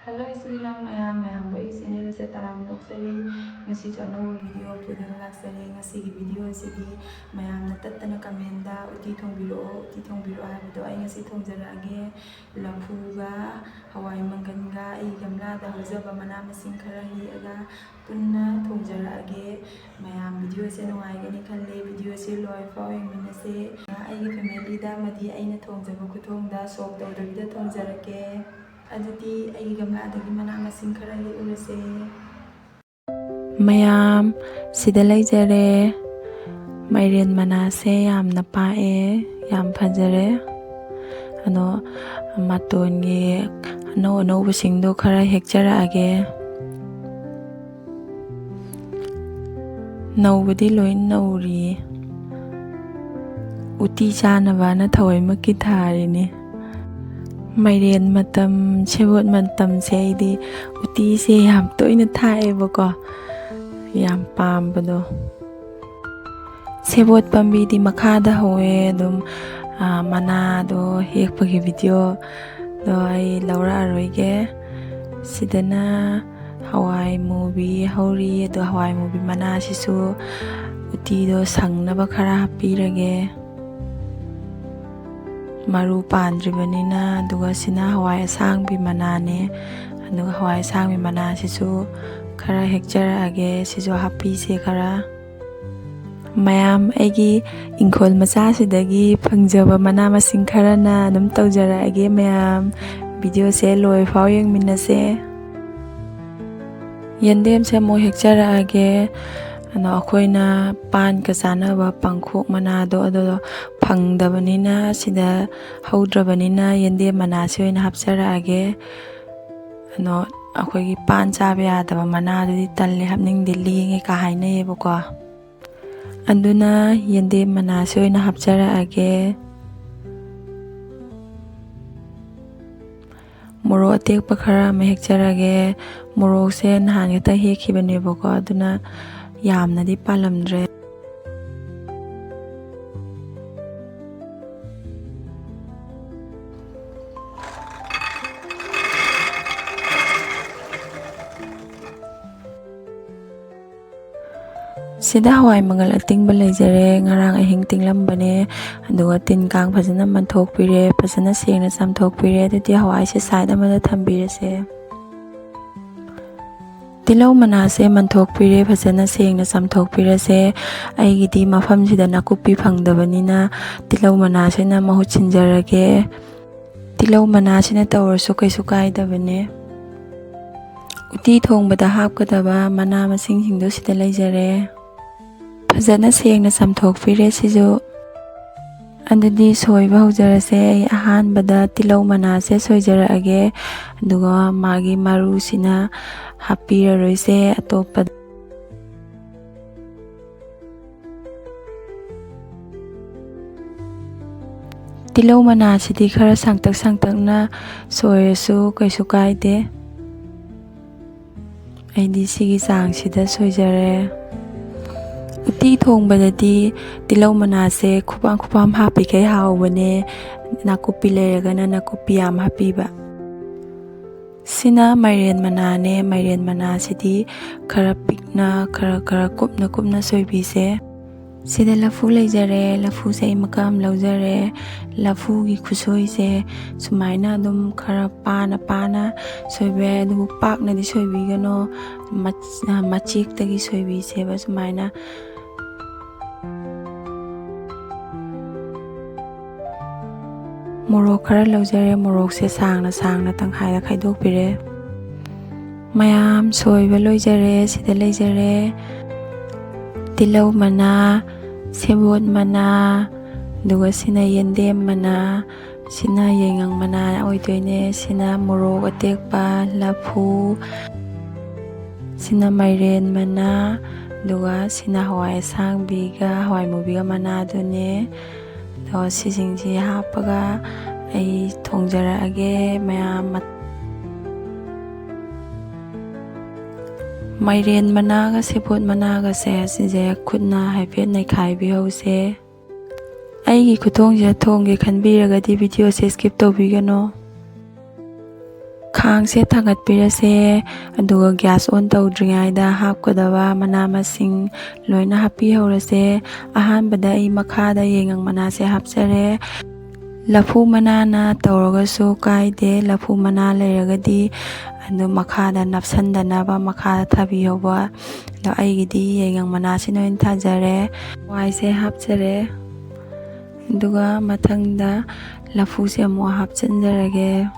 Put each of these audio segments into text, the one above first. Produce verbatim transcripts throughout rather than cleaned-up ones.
Hello ꯏꯆꯤꯜ ꯏꯅꯥꯎ ꯃꯌꯥꯝ, ꯃꯌꯥꯝꯕꯨ ꯑꯩ ꯆꯦꯅꯦꯜꯁꯦ ꯇꯔꯥꯝꯅ ꯑꯣꯛꯆꯔꯤ꯫ ꯉꯁꯤꯁꯨ ꯑꯅꯧꯕ ꯚꯤꯗꯤꯑꯣ ꯄꯨꯗꯨꯅ ꯂꯥꯛꯆꯔꯦ꯫ ꯉꯁꯤꯒꯤ ꯚꯤꯗꯤꯑꯣ ꯑꯁꯤꯗꯤ ꯃꯌꯥꯝꯅ ꯇꯠꯇꯅ ꯀꯃꯦꯟꯗ "ꯎꯇꯤ ꯊꯣꯡꯕꯤꯔꯛꯑꯣ, ꯎꯇꯤ ꯊꯣꯡꯕꯤꯔꯛꯑꯣ" ꯍꯥꯏꯕꯗꯣ ꯑꯩ ꯉꯁꯤ ꯊꯣꯡꯖꯔꯛꯑꯒꯦ꯫ ꯂꯐꯨꯒ ꯍꯋꯥꯏ ꯃꯪꯒꯟꯒ ꯑꯩ ꯒꯝꯂꯥꯗ ꯍꯧꯖꯕ ꯃꯅꯥ ꯃꯁꯤꯡ ꯈꯔ ꯍꯦꯛꯑꯒ ꯄꯨꯟꯅ ꯊꯣꯡꯖꯔꯛꯑꯒꯦ꯫ ꯃꯌꯥꯝ ꯚꯤꯗꯤꯑꯣꯁꯦ ꯅꯨꯡꯉꯥꯏꯒꯅꯤ ꯈꯜꯂꯦ꯫ ꯚꯤꯗꯤꯑꯣꯁꯦ ꯂꯣꯏꯐꯥꯎ ꯌꯦꯡꯃꯤꯟꯅꯁꯦ꯫ ꯑꯩꯒꯤ ꯐꯦꯃꯤꯂꯤꯗ ꯑꯃꯗꯤ ꯑꯩꯅ ꯊꯣꯡꯖꯕ ꯈꯨꯊꯣꯡꯗ ꯁꯣꯛ ꯇꯧꯗꯕꯤꯗ ꯊꯣꯡꯖꯔꯛꯀꯦ꯫ ꯑꯗꯨꯗꯤ ꯑꯩꯒꯤ ꯒꯝꯂꯥꯗꯒꯤ ꯃꯅꯥ ꯃꯁꯤꯡ ꯈꯔ ꯍꯦꯛꯎꯔꯁꯦ꯫ ꯃꯌꯥꯝ, ꯁꯤꯗ ꯂꯩꯖꯔꯦ꯫ ꯃꯥꯏꯔꯦꯟ ꯃꯅꯥꯁꯦ ꯌꯥꯝꯅ ꯄꯥꯛꯑꯦ, ꯌꯥꯝ ꯐꯖꯔꯦ꯫ ꯑꯗꯣ ꯃꯇꯣꯟꯒꯤ ꯑꯅꯧ ꯑꯅꯧꯕꯁꯤꯡꯗꯣ ꯈꯔ ꯍꯦꯛꯆꯔꯛꯑꯒꯦ꯫ ꯅꯧꯕꯗꯤ ꯂꯣꯏ ꯅꯧꯔꯤ꯫ ꯎꯇꯤ ꯆꯥꯅꯕꯅ ꯊꯑꯣꯏꯃꯛꯀꯤ ꯊꯥꯔꯤꯅꯤ꯫ ꯃꯥꯏꯔꯦꯟ ꯃꯇꯝ, ꯁꯦꯕꯣꯠ ꯃꯇꯝꯁꯦ ꯑꯩꯗꯤ ꯎꯇꯤꯁꯦ ꯌꯥꯝ ꯇꯣꯏꯅ ꯊꯥꯛꯑꯦꯕꯀꯣ, ꯌꯥꯝ ꯄꯥꯝꯕꯗꯣ꯫ ꯁꯦꯕꯣꯠ ꯄꯥꯝꯕꯤꯗꯤ ꯃꯈꯥꯗ ꯍꯧꯋꯦ ꯑꯗꯨꯝ, ꯑꯥ, ꯃꯅꯥꯗꯣ ꯍꯦꯛꯄꯒꯤ ꯚꯤꯗꯤꯑꯣꯗꯣ ꯑꯩ ꯂꯧꯔꯛꯑꯔꯣꯏꯒꯦ꯫ ꯁꯤꯗꯅ ꯍꯋꯥꯏ ꯃꯨꯕꯤ ꯍꯧꯔꯤ, ꯑꯗꯣ ꯍꯋꯥꯏ ꯃꯨꯕꯤ ꯃꯅꯥꯁꯤꯁꯨ ꯎꯇꯤꯗꯣ ꯁꯪꯅꯕ ꯈꯔ ꯍꯥꯞꯄꯤꯔꯒꯦ꯫ ꯃꯔꯨ ꯄꯥꯟꯗ꯭ꯔꯤꯕꯅꯤꯅ꯫ ꯑꯗꯨꯒ ꯁꯤꯅ ꯍꯋꯥꯏ ꯑꯁꯥꯡꯕꯤ ꯃꯅꯥꯅꯦ꯫ ꯑꯗꯨꯒ ꯍꯋꯥꯏ ꯑꯁꯥꯡꯕꯤ ꯃꯅꯥꯁꯤꯁꯨ ꯈꯔ ꯍꯦꯛꯆꯔꯛꯑꯒꯦ꯫ ꯁꯤꯁꯨ ꯍꯥꯞꯄꯤꯁꯦ ꯈꯔ꯫ ꯃꯌꯥꯝ, ꯑꯩꯒꯤ ꯏꯪꯈꯣꯜ ꯃꯆꯥꯁꯤꯗꯒꯤ ꯐꯪꯖꯕ ꯃꯅꯥ ꯃꯁꯤꯡ ꯈꯔꯅ ꯑꯗꯨꯝ ꯇꯧꯖꯔꯛꯑꯒꯦ ꯃꯌꯥꯝ꯫ ꯚꯤꯗꯤꯑꯣꯁꯦ ꯂꯣꯏꯐꯥꯎ ꯌꯦꯡꯃꯤꯟꯅꯁꯦ꯫ ꯌꯦꯟꯗꯦꯝꯁꯦ ꯑꯃꯨꯛ ꯍꯦꯛꯆꯔꯛꯑꯒꯦ꯫ ꯑꯗꯣ ꯑꯩꯈꯣꯏꯅ ꯄꯥꯟꯒ ꯆꯥꯅꯕ ꯄꯥꯡꯈꯣꯛ ꯃꯅꯥꯗꯣ, ꯑꯗꯨꯗꯣ ꯐꯪꯗꯕꯅꯤꯅ, ꯁꯤꯗ ꯍꯧꯗ꯭ꯔꯕꯅꯤꯅ ꯌꯦꯟꯗꯦꯝ ꯃꯅꯥꯁꯦ ꯑꯣꯏꯅ ꯍꯥꯞꯆꯔꯛꯑꯒꯦ꯫ ꯑꯗꯣ ꯑꯩꯈꯣꯏꯒꯤ ꯄꯥꯟ ꯆꯥꯕ ꯌꯥꯗꯕ ꯃꯅꯥꯗꯨꯗꯤ ꯇꯜꯂꯦ, ꯍꯥꯞꯅꯤꯡꯗꯦ, ꯂꯦꯡꯉꯦ ꯀ ꯍꯥꯏꯅꯩꯌꯦꯕꯀꯣ꯫ ꯑꯗꯨꯅ ꯌꯦꯟꯗꯦꯝ ꯃꯅꯥꯁꯦ ꯑꯣꯏꯅ ꯍꯥꯞꯆꯔꯛꯑꯒꯦ꯫ ꯃꯣꯔꯣꯛ ꯑꯇꯦꯛꯄ ꯈꯔ ꯑꯃ ꯍꯦꯛꯆꯔꯒꯦ꯫ ꯃꯣꯔꯣꯛꯁꯦ ꯅꯍꯥꯟ ꯈꯛꯇ ꯍꯦꯛꯈꯤꯕꯅꯦꯕꯀꯣ, ꯑꯗꯨꯅ ꯌꯥꯝꯅꯗꯤ ꯄꯥꯜꯂꯝꯗ꯭ꯔꯦ꯫ ꯁꯤꯗ ꯍꯋꯥꯏ ꯃꯪꯒꯜ ꯑꯇꯤꯡꯕ ꯂꯩꯖꯔꯦ, ꯉꯔꯥꯡ ꯑꯍꯤꯡ ꯇꯤꯡꯂꯝꯕꯅꯦ꯫ ꯑꯗꯨꯒ ꯇꯤꯟ ꯀꯥꯡ ꯐꯖꯅ ꯃꯟꯊꯣꯛꯄꯤꯔꯦ, ꯐꯖꯅ ꯁꯦꯡꯅ ꯆꯥꯝꯊꯣꯛꯄꯤꯔꯦ꯫ ꯑꯗꯨꯗꯤ ꯍꯋꯥꯏꯁꯦ side ꯑꯃꯗ ꯊꯝꯕꯤꯔꯁꯦ꯫ ꯇꯤꯜꯍꯧ ꯃꯅꯥꯁꯦ ꯃꯟꯊꯣꯛꯄꯤꯔꯦ, ꯐꯖꯅ ꯁꯦꯡꯅ ꯆꯥꯝꯊꯣꯛꯄꯤꯔꯁꯦ꯫ ꯑꯩꯒꯤꯗꯤ ꯃꯐꯝꯁꯤꯗ ꯅꯥꯀꯨꯞꯄꯤ ꯐꯪꯗꯕꯅꯤꯅ ꯇꯤꯜꯍꯧ ꯃꯅꯥꯁꯤꯅ ꯃꯍꯨꯠ ꯁꯤꯟꯖꯔꯒꯦ꯫ ꯇꯤꯜꯍꯧ ꯃꯅꯥꯁꯤꯅ ꯇꯧꯔꯁꯨ ꯀꯩꯁꯨ ꯀꯥꯏꯗꯕꯅꯦ꯫ ꯎꯇꯤ ꯊꯣꯡꯕꯗ ꯍꯥꯞꯀꯗꯕ ꯃꯅꯥ ꯃꯁꯤꯡꯁꯤꯡꯗꯣ ꯁꯤꯗ ꯂꯩꯖꯔꯦ꯫ ꯐꯖꯅ ꯁꯦꯡꯅ ꯆꯥꯝꯊꯣꯛꯄꯤꯔꯦ ꯁꯤꯁꯨ꯫ ꯑꯗꯨꯗꯤ ꯁꯣꯏꯕ ꯍꯧꯖꯔꯁꯦ꯫ ꯑꯩ ꯑꯍꯥꯟꯕꯗ ꯇꯤꯜꯍꯧ ꯃꯅꯥꯁꯦ ꯁꯣꯏꯖꯔꯛꯑꯒꯦ, ꯑꯗꯨꯒ ꯃꯥꯒꯤ ꯃꯔꯨꯁꯤꯅ ꯍꯥꯞꯄꯤꯔꯔꯣꯏꯁꯦ꯫ ꯑꯇꯣꯞꯄꯗ ꯇꯤꯜꯍꯧ ꯃꯅꯥꯁꯤꯗꯤ ꯈꯔ ꯁꯥꯡꯇꯛ ꯁꯥꯡꯇꯛꯅ ꯁꯣꯏꯔꯁꯨ ꯀꯩꯁꯨ ꯀꯥꯏꯗꯦ꯫ ꯑꯩꯗꯤ ꯁꯤꯒꯤ ꯆꯥꯡꯁꯤꯗ ꯁꯣꯏꯖꯔꯦ꯫ ꯎꯇꯤ ꯊꯣꯡꯕꯗꯗꯤ ꯇꯤꯜꯍꯧ ꯃꯅꯥꯁꯦ ꯈꯨꯄꯥꯝ ꯈꯨꯄꯥꯝ ꯍꯥꯞꯄꯤꯈꯩ ꯍꯥꯎꯕꯅꯦ꯫ ꯅꯥꯀꯨꯞꯄꯤ ꯂꯩꯔꯒꯅ ꯅꯥꯀꯨꯞꯄꯤ ꯌꯥꯝ ꯍꯥꯞꯄꯤꯕ꯫ ꯁꯤꯅ ꯃꯥꯏꯔꯦꯟ ꯃꯅꯥꯅꯦ꯫ ꯃꯥꯏꯔꯦꯟ ꯃꯅꯥꯁꯤꯗꯤ ꯈꯔ ꯄꯤꯛꯅ, ꯈꯔ ꯈꯔ ꯀꯨꯞꯅ ꯀꯨꯞꯅ ꯁꯣꯏꯕꯤꯁꯦ꯫ ꯁꯤꯗ ꯂꯐꯨ ꯂꯩꯖꯔꯦ꯫ ꯂꯐꯨꯁꯦ ꯑꯩ ꯃꯀꯛ ꯑꯃ ꯂꯧꯖꯔꯦ꯫ ꯂꯐꯨꯒꯤ ꯈꯨꯁꯣꯏꯁꯦ ꯁꯨꯃꯥꯏꯅ ꯑꯗꯨꯝ ꯈꯔ ꯄꯥꯅ ꯄꯥꯅ ꯁꯣꯏꯕ ꯌꯥꯏ, ꯑꯗꯨꯕꯨ ꯄꯥꯛꯅꯗꯤ ꯁꯣꯏꯕꯤꯒꯅꯨ꯫ ꯃꯆ-, ꯃꯆꯦꯛꯇꯒꯤ ꯁꯣꯏꯕꯤꯁꯦꯕ ꯁꯨꯃꯥꯏꯅ꯫ ꯃꯣꯔꯣꯛ ꯈꯔ ꯂꯧꯖꯔꯦ꯫ ꯃꯣꯔꯣꯛꯁꯦ ꯁꯥꯡꯅ ꯁꯥꯡꯅ ꯇꯪꯈꯥꯏꯗ ꯈꯥꯏꯗꯣꯛꯄꯤꯔꯦ꯫ ꯃꯌꯥꯝ ꯁꯣꯏꯕ ꯂꯣꯏꯖꯔꯦ꯫ ꯁꯤꯗ ꯂꯩꯖꯔꯦ ꯇꯤꯜꯍꯧ ꯃꯅꯥ, ꯁꯦꯕꯣꯠ ꯃꯅꯥ, ꯑꯗꯨꯒ ꯁꯤꯅ ꯌꯦꯟꯗꯦꯝ ꯃꯅꯥ, ꯁꯤꯅ ꯌꯥꯏꯉꯪ ꯃꯅꯥ ꯑꯣꯏꯗꯣꯏꯅꯦ, ꯁꯤꯅ ꯃꯣꯔꯣꯛ ꯑꯇꯦꯛꯄ, ꯂꯐꯨ, ꯁꯤꯅ ꯃꯥꯏꯔꯦꯟ ꯃꯅꯥ, ꯑꯗꯨꯒ ꯁꯤꯅ ꯍꯋꯥꯏ ꯑꯁꯥꯡꯕꯤꯒ ꯍꯋꯥꯏ ꯃꯨꯕꯤꯒ ꯃꯅꯥꯗꯨꯅꯦ꯫ ꯑꯗꯣ ꯁꯤꯁꯤꯡꯁꯤ ꯍꯥꯞꯄꯒ ꯑꯩ ꯊꯣꯡꯖꯔꯛꯑꯒꯦ ꯃꯌꯥꯝ꯫ ꯃꯥꯏꯔꯦꯟ ꯃꯅꯥꯒ ꯁꯦꯕꯣꯠ ꯃꯅꯥꯒꯁꯦ ꯁꯤꯁꯦ ꯈꯨꯠꯅ ꯍꯥꯏꯐꯦꯠ ꯅꯩꯈꯥꯏꯕꯤꯍꯧꯁꯦ꯫ ꯑꯩꯒꯤ ꯈꯨꯊꯣꯡꯁꯤꯗ ꯊꯣꯡꯒꯦ ꯈꯟꯕꯤꯔꯒꯗꯤ videoꯁꯦ skip ꯇꯧꯕꯤꯒꯅꯨ꯫ ꯈꯥ ꯈꯥꯡꯁꯦ ꯊꯥꯡꯒꯠꯄꯤꯔꯁꯦ, ꯑꯗꯨꯒ gas on ꯇꯧꯗ꯭ꯔꯤꯉꯩꯗ ꯍꯥꯞꯀꯗꯕ ꯃꯅꯥ ꯃꯁꯤꯡ ꯂꯣꯏꯅ ꯍꯥꯞꯄꯤꯍꯧꯔꯁꯦ꯫ ꯑꯍꯥꯟꯕꯗ ꯑꯩ ꯃꯈꯥꯗ ꯌꯥꯏꯉꯪ ꯃꯅꯥꯁꯦ ꯍꯥꯞꯆꯔꯦ꯫ ꯂꯐꯨ ꯃꯅꯥꯅ ꯇꯧꯔꯒꯁꯨ ꯀꯥꯏꯗꯦ, ꯂꯐꯨ ꯃꯅꯥ ꯂꯩꯔꯒꯗꯤ ꯑꯗꯨ ꯃꯈꯥꯗ ꯅꯞꯁꯟꯗꯅꯕ ꯃꯈꯥꯗ ꯊꯥꯕꯤꯍꯧꯕ꯫ ꯑꯗꯣ ꯑꯩꯒꯤꯗꯤ ꯌꯥꯏꯉꯪ ꯃꯅꯥꯁꯤꯅ ꯑꯣꯏꯅ ꯊꯥꯖꯔꯦ꯫ ꯍꯋꯥꯏꯁꯦ ꯍꯥꯞꯆꯔꯦ꯫ ꯑꯗꯨꯒ ꯃꯊꯪꯗ ꯂꯐꯨꯁꯦ ꯑꯃꯨꯛ ꯍꯥꯞꯆꯤꯟꯖꯔꯒꯦ꯫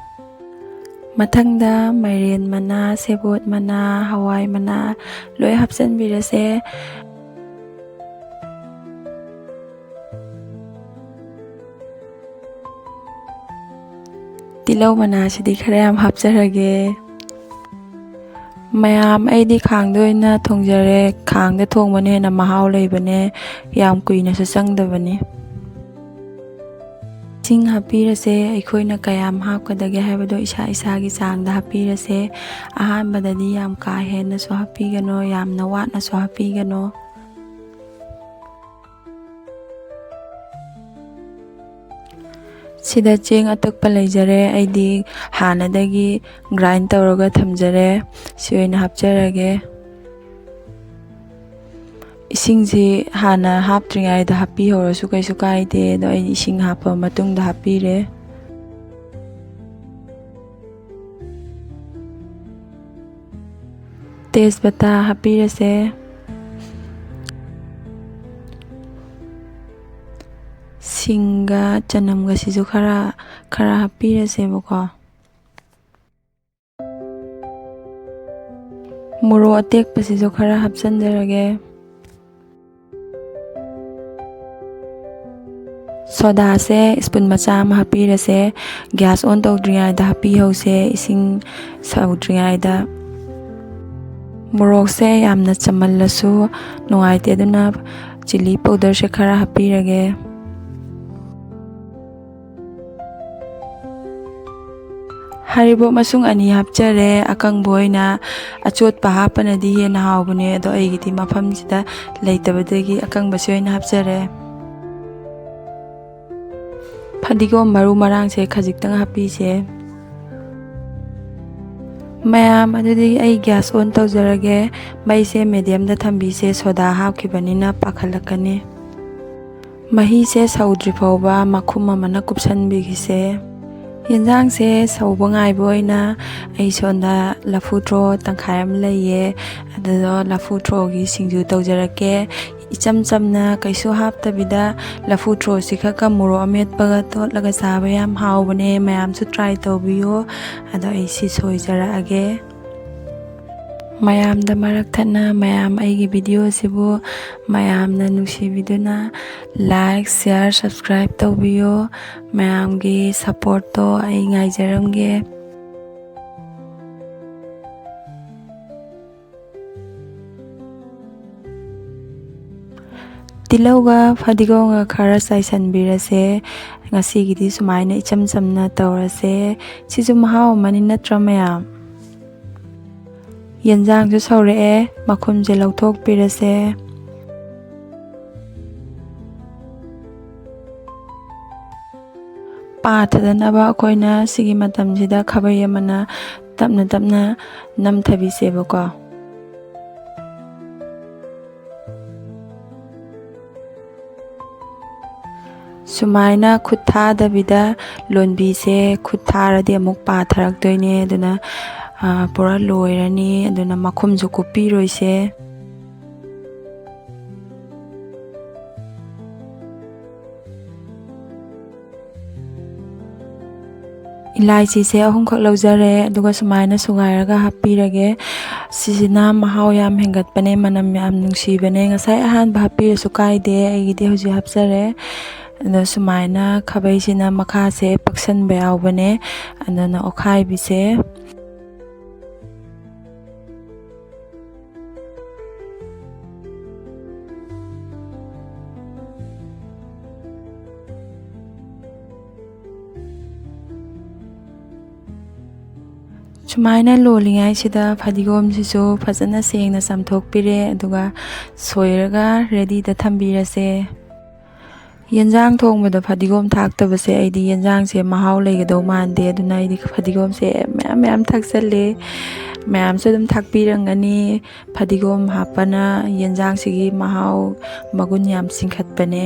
ꯃꯊꯪꯗ ꯃꯥꯏꯔꯦꯟ ꯃꯅꯥ, ꯁꯦꯕꯣꯠ ꯃꯅꯥ, ꯍꯋꯥꯏ ꯃꯅꯥ ꯂꯣꯏ ꯍꯥꯞꯆꯤꯟꯕꯤꯔꯁꯦ꯫ ꯇꯤꯜꯍꯧ ꯃꯅꯥꯁꯤꯗꯤ ꯈꯔ ꯌꯥꯝ ꯍꯥꯞꯆꯔꯒꯦ꯫ ꯃꯌꯥꯝ, ꯑꯩꯗꯤ ꯈꯥꯡꯗ ꯑꯣꯏꯅ ꯊꯣꯡꯖꯔꯦ꯫ ꯈꯥꯡꯗ ꯊꯣꯡꯕꯅ ꯍꯦꯟꯅ ꯃꯍꯥꯎ ꯂꯩꯕꯅꯦ, ꯌꯥꯝ ꯀꯨꯏꯅꯁꯨ ꯆꯪꯗꯕꯅꯤ꯫ ꯏꯁꯤꯡ ꯍꯥꯞꯄꯤꯔꯁꯦ꯫ ꯑꯩꯈꯣꯏꯅ ꯀꯌꯥꯝ ꯍꯥꯞꯀꯗꯒꯦ ꯍꯥꯏꯕꯗꯣ ꯏꯁꯥ ꯏꯁꯥꯒꯤ ꯆꯥꯡꯗ ꯍꯥꯞꯄꯤꯔꯁꯦ꯫ ꯑꯍꯥꯟꯕꯗꯗꯤ ꯌꯥꯝ ꯀꯥ ꯍꯦꯟꯅꯁꯨ ꯍꯥꯞꯄꯤꯒꯅꯨ, ꯌꯥꯝꯅ ꯋꯥꯠꯅꯁꯨ ꯍꯥꯞꯄꯤꯒꯅꯨ꯫ ꯁꯤꯗ ꯆꯦꯡ ꯑꯇꯛꯄ ꯂꯩꯖꯔꯦ, ꯑꯩꯗꯤ ꯍꯥꯟꯅꯗꯒꯤ grind ꯇꯧꯔꯒ ꯊꯝꯖꯔꯦ꯫ ꯁꯤ ꯑꯣꯏꯅ ꯍꯥꯞꯆꯔꯒꯦ꯫ ꯏꯁꯤꯡꯁꯤ ꯍꯥꯟꯅ ꯍꯥꯞꯇ꯭ꯔꯤꯉꯩꯗ ꯍꯥꯞꯄꯤꯍꯧꯔꯁꯨ ꯀꯩꯁꯨ ꯀꯥꯏꯗꯦ, ꯑꯗꯣ ꯑꯩꯗꯤ ꯏꯁꯤꯡ ꯍꯥꯞꯄ ꯃꯇꯨꯡꯗ ꯍꯥꯞꯄꯤꯔꯦ꯫ ꯇꯦꯖꯄꯇꯥ ꯍꯥꯞꯄꯤꯔꯁꯦ꯫ ꯁꯤꯡꯒ ꯆꯅꯝꯒꯁꯤꯁꯨ ꯈꯔ, ꯈꯔ ꯍꯥꯞꯄꯤꯔꯁꯦꯕꯀꯣ꯫ ꯃꯣꯔꯣꯛ ꯑꯇꯦꯛꯄꯁꯤꯁꯨ ꯈꯔ ꯍꯥꯞꯆꯤꯟꯖꯔꯒꯦ꯫ ꯁꯣꯗꯥꯁꯦ spoon ꯃꯆꯥ ꯑꯃ ꯍꯥꯞꯄꯤꯔꯁꯦ꯫ Gas on ꯇꯧꯗ꯭ꯔꯤꯉꯩꯗ ꯍꯥꯞꯄꯤꯍꯧꯁꯦ, ꯏꯁꯤꯡ ꯁꯧꯗ꯭ꯔꯤꯉꯩꯗ꯫ ꯃꯣꯔꯣꯛꯁꯦ ꯌꯥꯝꯅ ꯆꯝꯃꯜꯂꯁꯨ ꯅꯨꯡꯉꯥꯏꯇꯦ, ꯑꯗꯨꯅ chilli powderꯁꯦ ꯈꯔ ꯍꯥꯞꯄꯤꯔꯒꯦ꯫ ꯍꯔꯤꯕꯣꯞ ꯃꯁꯨꯡ ꯑꯅꯤ ꯍꯥꯞꯆꯔꯦ꯫ ꯑꯀꯪꯕ ꯑꯣꯏꯅ, ꯑꯆꯣꯠꯄ ꯍꯥꯞꯄꯅꯗꯤ ꯍꯦꯟꯅ ꯍꯥꯎꯕꯅꯦ, ꯑꯗꯣ ꯑꯩꯒꯤꯗꯤ ꯃꯐꯝꯁꯤꯗ ꯂꯩꯇꯕꯗꯒꯤ ꯑꯀꯪꯕꯁꯤ ꯑꯣꯏꯅ ꯍꯥꯞꯆꯔꯦ꯫ ꯐꯗꯤꯒꯣꯝ ꯃꯔꯨ ꯃꯔꯥꯡꯁꯦ ꯈꯖꯤꯛꯇꯪ ꯍꯥꯞꯄꯤꯁꯦ꯫ ꯃꯌꯥꯝ, ꯑꯗꯨꯗꯤ ꯑꯩ gas on ꯇꯧꯖꯔꯒꯦ꯫ ꯃꯩꯁꯦ mediumꯗ ꯊꯝꯕꯤꯁꯦ, soda ꯍꯥꯞꯈꯤꯕꯅꯤꯅ ꯄꯥꯈꯠꯂꯛꯀꯅꯤ꯫ ꯃꯍꯤꯁꯦ ꯁꯧꯗ꯭ꯔꯤ ꯐꯥꯎꯕ ꯃꯈꯨꯝ ꯑꯃꯅ ꯀꯨꯞꯁꯟꯕꯤꯈꯤꯁꯦ꯫ ꯌꯦꯟꯖꯥꯡꯁꯦ ꯁꯧꯕ ꯉꯥꯏꯕ ꯑꯣꯏꯅ ꯑꯩ ꯁꯣꯝꯗ ꯂꯐꯨ ꯊ꯭ꯔꯣ ꯇꯪꯈꯥꯏ ꯑꯃ ꯂꯩꯌꯦ, ꯑꯗꯨꯗꯣ ꯂꯐꯨ ꯊ꯭ꯔꯣꯒꯤ ꯁꯤꯡꯖꯨ ꯇꯧꯖꯔꯛꯀꯦ꯫ ꯏꯆꯝ ꯆꯝꯅ ꯀꯩꯁꯨ ꯍꯥꯞꯇꯕꯤꯗ ꯂꯐꯨ ꯊ꯭ꯔꯣꯁꯤ ꯈꯛꯀ ꯃꯣꯔꯣꯛ ꯑꯃꯦꯠꯄꯒ ꯇꯣꯠꯂꯒ ꯆꯥꯕ ꯌꯥꯝ ꯍꯥꯎꯕꯅꯦ꯫ ꯃꯌꯥꯝꯁꯨ try ꯇꯧꯕꯤꯌꯣ꯫ ꯑꯗꯣ ꯑꯩ ꯁꯤ ꯁꯣꯏꯖꯔꯛꯑꯒꯦ꯫ ꯃꯌꯥꯝꯗ ꯃꯔꯛ ꯊꯠꯅ ꯃꯌꯥꯝ ꯑꯩꯒꯤ videoꯁꯤꯕꯨ ꯃꯌꯥꯝꯅ ꯅꯨꯡꯁꯤꯕꯤꯗꯨꯅ like, share, subscribe ꯇꯧꯕꯤꯌꯣ꯫ ꯃꯌꯥꯝꯒꯤ supportꯇꯣ ꯑꯩ ꯉꯥꯏꯖꯔꯝꯒꯦ꯫ ꯇꯤꯜꯍꯧꯒ ꯐꯗꯤꯒꯣꯝꯒ ꯈꯔ ꯆꯥꯏꯁꯟꯕꯤꯔꯁꯦ꯫ ꯉꯁꯤꯒꯤꯗꯤ ꯁꯨꯃꯥꯏꯅ ꯏꯆꯝ ꯆꯝꯅ ꯇꯧꯔꯁꯦ꯫ ꯁꯤꯁꯨ ꯃꯍꯥꯎ ꯑꯃꯅꯤ ꯅꯠꯇ꯭ꯔꯥ ꯃꯌꯥꯝ? ꯌꯦꯟꯖꯥꯡꯁꯨ ꯁꯧꯔꯛꯑꯦ, ꯃꯈꯨꯝꯁꯦ ꯂꯧꯊꯣꯛꯄꯤꯔꯁꯦ꯫ ꯄꯥꯊꯗꯅꯕ ꯑꯩꯈꯣꯏꯅ ꯁꯤꯒꯤ ꯃꯇꯝꯁꯤꯗ ꯈꯥꯕꯩ ꯑꯃꯅ ꯇꯞꯅ ꯇꯞꯅ ꯅꯝꯊꯕꯤꯁꯦꯕꯀꯣ꯫ ꯁꯨꯃꯥꯏꯅ ꯈꯨꯠ ꯊꯥꯗꯕꯤꯗ ꯂꯣꯟꯕꯤꯁꯦ꯫ ꯈꯨꯠ ꯊꯥꯔꯗꯤ ꯑꯃꯨꯛ ꯄꯥꯊꯔꯛꯇꯣꯏꯅꯦ, ꯑꯗꯨꯅ, ꯑ, ꯄꯨꯔꯥ ꯂꯣꯏꯔꯅꯤ꯫ ꯑꯗꯨꯅ ꯃꯈꯨꯝꯁꯨ ꯀꯨꯞꯄꯤꯔꯣꯏꯁꯦ꯫ ꯏꯂꯥꯏꯆꯤꯁꯦ ꯑꯍꯨꯝꯈꯛ ꯂꯧꯖꯔꯦ, ꯑꯗꯨꯒ ꯁꯨꯃꯥꯏꯅ ꯁꯨꯒꯥꯏꯔꯒ ꯍꯥꯞꯄꯤꯔꯒꯦ꯫ ꯁꯤꯁꯤꯅ ꯃꯍꯥꯎ ꯌꯥꯝ ꯍꯦꯟꯒꯠꯄꯅꯦ, ꯃꯅꯝ ꯌꯥꯝ ꯅꯨꯡꯁꯤꯕꯅꯦ꯫ ꯉꯁꯥꯏ ꯑꯍꯥꯟꯕ ꯍꯥꯞꯄꯤꯔꯁꯨ ꯀꯥꯏꯗꯦ, ꯑꯩꯒꯤꯗꯤ ꯍꯧꯖꯤꯛ ꯍꯥꯞꯆꯔꯦ꯫ ꯑꯗꯣ ꯁꯨꯃꯥꯏꯅ ꯈꯥꯕꯩꯁꯤꯅ ꯃꯈꯥꯁꯦ ꯄꯛꯁꯟꯕ ꯌꯥꯎꯕꯅꯦ, ꯑꯗꯨꯅ ꯑꯣꯠꯈꯥꯏꯕꯤꯁꯦ꯫ ꯁꯨꯃꯥꯏꯅ ꯂꯣꯜꯂꯤꯉꯩꯁꯤꯗ ꯐꯗꯤꯒꯣꯝꯁꯤꯁꯨ ꯐꯖꯅ ꯁꯦꯡꯅ ꯆꯥꯝꯊꯣꯛꯄꯤꯔꯦ, ꯑꯗꯨꯒ ꯁꯣꯏꯔꯒ readyꯗ ꯊꯝꯕꯤꯔꯁꯦ꯫ ꯌꯦꯟꯖꯥꯡ ꯊꯣꯡꯕꯗ ꯐꯗꯤꯒꯣꯝ ꯊꯥꯛꯇꯕꯁꯦ ꯑꯩꯗꯤ ꯌꯦꯟꯖꯥꯡꯁꯦ ꯃꯍꯥꯎ ꯂꯩꯒꯗꯧ ꯃꯥꯟꯗꯦ꯫ ꯑꯗꯨꯅ ꯑꯩꯗꯤ ꯐꯗꯤꯒꯣꯝꯁꯦ ꯃꯌꯥꯝ ꯃꯌꯥꯝ ꯊꯥꯛꯆꯜꯂꯦ꯫ ꯃꯌꯥꯝꯁꯨ ꯑꯗꯨꯝ ꯊꯥꯛꯄꯤꯔꯝꯒꯅꯤ꯫ ꯐꯗꯤꯒꯣꯝ ꯍꯥꯞꯄꯅ ꯌꯦꯟꯖꯥꯡꯁꯤꯒꯤ ꯃꯍꯥꯎ ꯃꯒꯨꯟ ꯌꯥꯝ ꯆꯤꯡꯈꯠꯄꯅꯦ꯫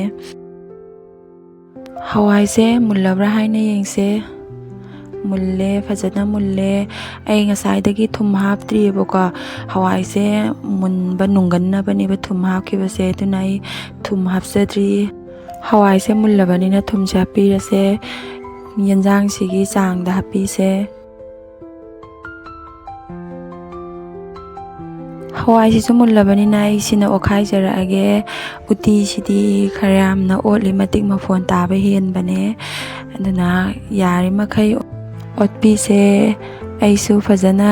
ꯍꯋꯥꯏꯁꯦ ꯃꯨꯜꯂꯕ꯭ꯔꯥ ꯍꯥꯏꯅ ꯌꯦꯡꯁꯦ꯫ ꯃꯨꯜꯂꯦ, ꯐꯖꯅ ꯃꯨꯜꯂꯦ꯫ ꯑꯩ ꯉꯁꯥꯏꯗꯒꯤ ꯊꯨꯝ ꯍꯥꯞꯇ꯭ꯔꯤꯑꯕꯀꯣ꯫ ꯍꯋꯥꯏꯁꯦ ꯃꯨꯟꯕ ꯅꯨꯡꯒꯟꯅꯕꯅꯦꯕ ꯊꯨꯝ ꯍꯥꯞꯈꯤꯕꯁꯦ, ꯑꯗꯨꯅ ꯑꯩ ꯊꯨꯝ ꯍꯥꯞꯆꯗ꯭ꯔꯤ꯫ ꯍꯋꯥꯏꯁꯦ ꯃꯨꯜꯂꯕꯅꯤꯅ ꯊꯨꯝꯁꯦ ꯍꯥꯞꯄꯤꯔꯁꯦ꯫ ꯌꯦꯟꯖꯥꯡꯁꯤꯒꯤ ꯆꯥꯡꯗ ꯍꯥꯞꯄꯤꯁꯦ꯫ ꯍꯋꯥꯏꯁꯤꯁꯨ ꯃꯨꯜꯂꯕꯅꯤꯅ ꯑꯩ ꯁꯤꯅ ꯑꯣꯠꯈꯥꯏꯖꯔꯛꯑꯒꯦ꯫ ꯎꯇꯤꯁꯤꯗꯤ ꯈꯔ ꯌꯥꯝꯅ ꯑꯣꯠꯂꯤ ꯃꯇꯤꯛ ꯃꯐꯣꯟ ꯇꯥꯕ ꯍꯦꯟꯕꯅꯦ꯫ ꯑꯗꯨꯅ ꯌꯥꯔꯤꯃꯈꯩ ꯑꯣꯠꯄꯤꯁꯦ꯫ ꯑꯩꯁꯨ ꯐꯖꯅ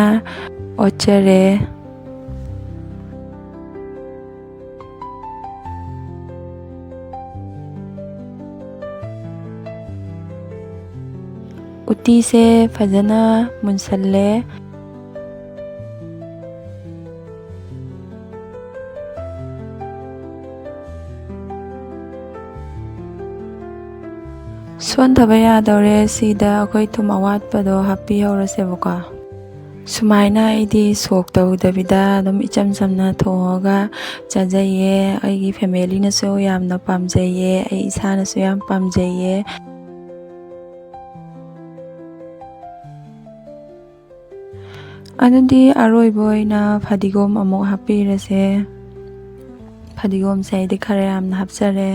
ꯑꯣꯠꯆꯔꯦ꯫ ꯎꯇꯤꯁꯦ ꯐꯖꯅ ꯃꯨꯟꯁꯜꯂꯦ꯫ ꯁꯣꯟꯊꯕ ꯌꯥꯗꯧꯔꯦ꯫ ꯁꯤꯗ ꯑꯩꯈꯣꯏ ꯊꯨꯝ ꯑꯋꯥꯠꯄꯗꯣ ꯍꯥꯞꯄꯤꯍꯧꯔꯁꯦꯕꯀꯣ꯫ ꯁꯨꯃꯥꯏꯅ ꯑꯩꯗꯤ ꯁꯣꯛ ꯇꯧꯗꯕꯤꯗ ꯑꯗꯨꯝ ꯏꯆꯝ ꯆꯝꯅ ꯊꯣꯡꯉꯒ ꯆꯥꯖꯩꯌꯦ꯫ ꯑꯩꯒꯤ ꯐꯦꯃꯤꯂꯤꯅꯁꯨ ꯌꯥꯝꯅ ꯄꯥꯝꯖꯩꯌꯦ, ꯑꯩ ꯏꯁꯥꯅꯁꯨ ꯌꯥꯝ ꯄꯥꯝꯖꯩꯌꯦ꯫ ꯑꯗꯨꯗꯤ ꯑꯔꯣꯏꯕ ꯑꯣꯏꯅ ꯐꯗꯤꯒꯣꯝ ꯑꯃꯨꯛ ꯍꯥꯞꯄꯤꯔꯁꯦ꯫ ꯐꯗꯤꯒꯣꯝꯁꯦ ꯑꯩꯗꯤ ꯈꯔ ꯌꯥꯝꯅ ꯍꯥꯞꯆꯔꯦ꯫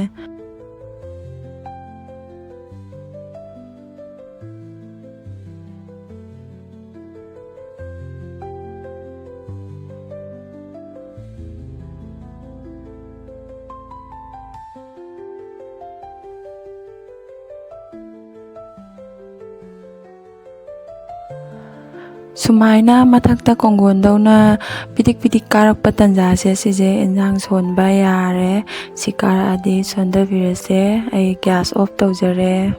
ꯁꯨꯃꯥꯏꯅ ꯃꯊꯛꯇ ꯀꯣꯡꯒꯣꯟꯗꯧꯅ ꯄꯤꯗꯤꯛ ꯄꯤꯗꯤꯛ ꯀꯥꯔꯛꯄ ꯇꯟꯖꯥꯁꯦ, ꯁꯤꯁꯦ ꯏꯟꯖꯥꯡ ꯁꯣꯟꯕ ꯌꯥꯔꯦ꯫ ꯁꯤ ꯀꯥꯔꯛꯑꯗꯤ ꯁꯣꯟꯊꯕꯤꯔꯁꯦ꯫ ꯑꯩ gas off ꯇꯧꯖꯔꯦ꯫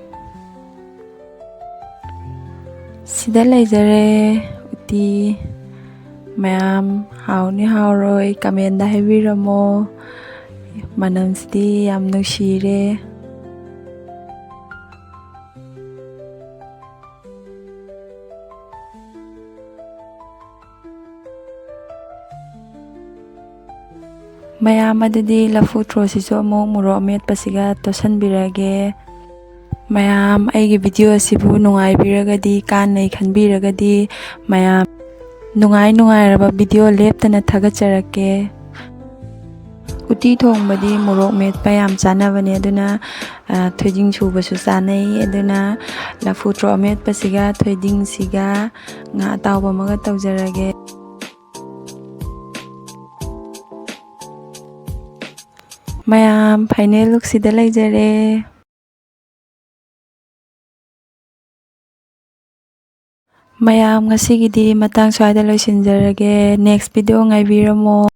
ꯁꯤꯗ ꯂꯩꯖꯔꯦ ꯎꯇꯤ ꯃꯌꯥꯝ꯫ ꯍꯥꯎꯅꯤ ꯍꯥꯎꯔꯣꯏ comment ꯍꯥꯏꯕꯤꯔꯝꯃꯣ꯫ ꯃꯅꯝꯁꯤꯗꯤ ꯌꯥꯝ ꯅꯨꯡꯁꯤꯔꯦ꯫ ꯃꯌꯥꯝ, ꯑꯗꯨꯗꯤ ꯂꯐꯨ ꯊ꯭ꯔꯣꯁꯤꯁꯨ ꯑꯃꯨꯛ ꯃꯣꯔꯣꯛ ꯑꯃꯦꯠꯄꯁꯤꯒ ꯇꯣꯠꯁꯟꯕꯤꯔꯒꯦ꯫ ꯃꯌꯥꯝ, ꯑꯩꯒꯤ ꯚꯤꯗꯤꯑꯣ ꯑꯁꯤꯕꯨ ꯅꯨꯡꯉꯥꯏꯕꯤꯔꯒꯗꯤ, ꯀꯥꯟꯅꯩ ꯈꯟꯕꯤꯔꯒꯗꯤ, ꯃꯌꯥꯝ ꯅꯨꯡꯉꯥꯏ ꯅꯨꯡꯉꯥꯏꯔꯕ ꯚꯤꯗꯤꯑꯣ ꯂꯦꯞꯇꯅ ꯊꯥꯒꯠꯆꯔꯛꯀꯦ꯫ ꯎꯇꯤ ꯊꯣꯡꯕꯗꯤ ꯃꯣꯔꯣꯛ ꯃꯦꯠꯄ ꯌꯥꯝ ꯆꯥꯅꯕꯅꯦ, ꯑꯗꯨꯅ, ꯑ, ꯊꯣꯏꯗꯤꯡ ꯁꯨꯕꯁꯨ ꯆꯥꯅꯩ꯫ ꯑꯗꯨꯅ ꯂꯐꯨ ꯊ꯭ꯔꯣ ꯑꯃꯦꯠꯄꯁꯤꯒ ꯊꯣꯏꯗꯤꯡꯁꯤꯒ ꯉꯥ ꯑꯇꯥꯎꯕ ꯑꯃꯒ ꯇꯧꯖꯔꯒꯦ꯫ ꯃꯌꯥꯝ, ꯐꯥꯏꯅꯦꯜ ꯂꯨꯛꯁꯤꯗ ꯂꯩꯖꯔꯦ꯫ ꯃꯌꯥꯝ, ꯉꯁꯤꯒꯤꯗꯤ ꯃꯇꯥꯡ ꯁ꯭ꯋꯥꯏꯗ ꯂꯣꯏꯁꯤꯟꯖꯔꯒꯦ꯫ ꯅꯦꯛꯁ ꯚꯤꯗꯤꯑꯣ ꯉꯥꯏꯕꯤꯔꯝꯃꯣ꯫